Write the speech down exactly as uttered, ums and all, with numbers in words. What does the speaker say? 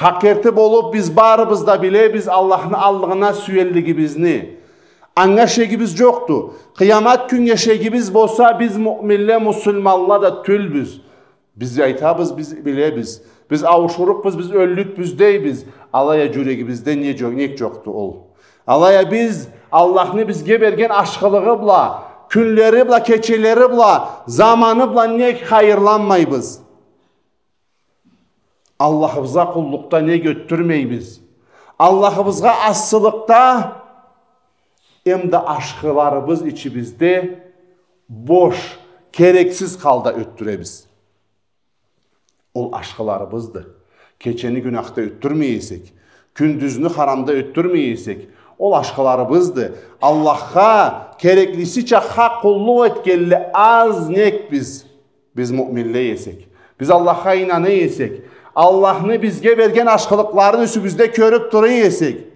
Къакъырты болуп, биз барыбыз да билебиз Аллахны аллыгъына сюеллигибизни. Анга шегибиз джокъду. Къыямат кюннге шегибиз болса, биз муъминле, муслиманла да тюлбюз. Биз айтабыз, биз билебиз. Биз ауушурукъбуз, биз ёллюкбюз дейбиз. Алай а джюрегибизде не джо-, нек джокъду ол? Алай а биз Аллахны бизге берген ашхылыгъы бла, кюнлери бла, кечелери бла, заманы бла нек хайырланмайбыз? Аллахыбызгъа къуллукъда нек ётдюрмейбиз? Аллахыбызгъа асылыкъда эмда ашхыларыбыз ичибизде бош, керексиз халда ётдюребиз. Ол ашхыларыбызды. Кечени гюнахда ётдюрмей эсек, кюндюзню харамда ётдюрмей эсек, ол ашхыларыбызды. Аллахха кереклисича хакъ къуллукъ этгенле аз нек биз? Биз муъминле эсек, биз Аллахха ийнана эсек, Аллахны бизге берген ашхылыкъларын юсюбюзде кёрюп тура эсек,